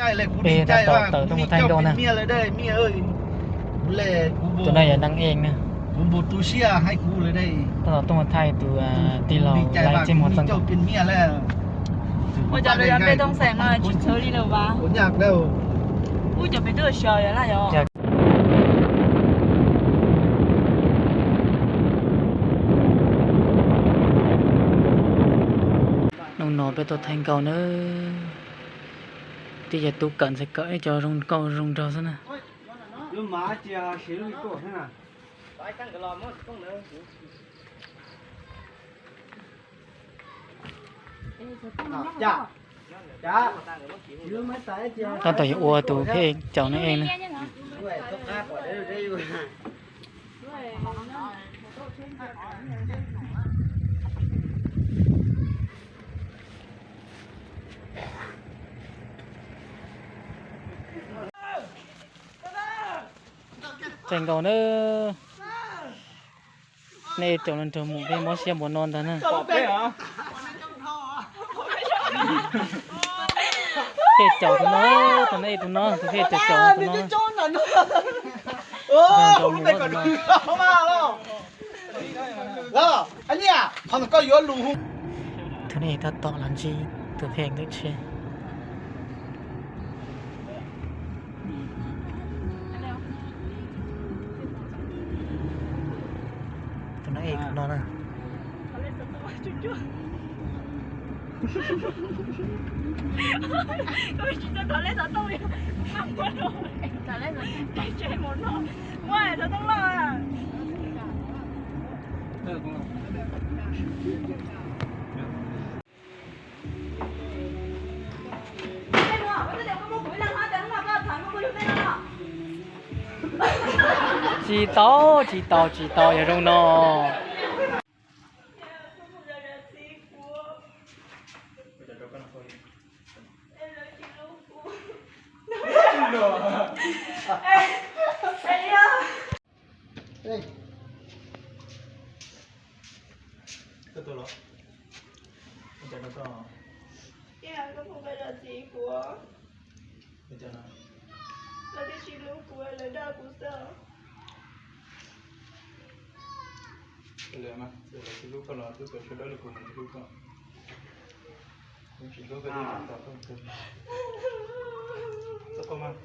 Peb tab tom tawm tuaj mus thaij nkauj na. Tus no yog neeg eej na. Tab tom tuaj mus thaij tus tij laug laib tseb muag txog nkauj. Hnub no peb tuaj thaij nkauj na. Twb yog tub kawm ntxhais kawm ib co zoo nkauj zoo nraug xwb na. Tab tom yuav ua tus pheb caum neeg eej na. Txais nkaus na. Nej caum los nrog mus peb mob siab npaum no ntag na. Peb caum tus no, tus no, tus no, tus peb caum caum tus no. Tus nej tab tom los ntsib tus phem ntawm tsheb. Tus no es tus no na. Tsis tau, tsis tau, tsis tau, yog zoo no. Koj tuaj los? Ua cas koj tuaj? Ib hais koj phooj ywg los txiv kuv. Ua cas no? Lawv twb tsis hlub kuv, lawv dag kuv xwb. Lawv mas, lawv tsis hlub koj los twb tau sawv daws li kuv mas tsis hlub koj. Lawv tsis hlub koj twb tau koj. Txhob quaj mas.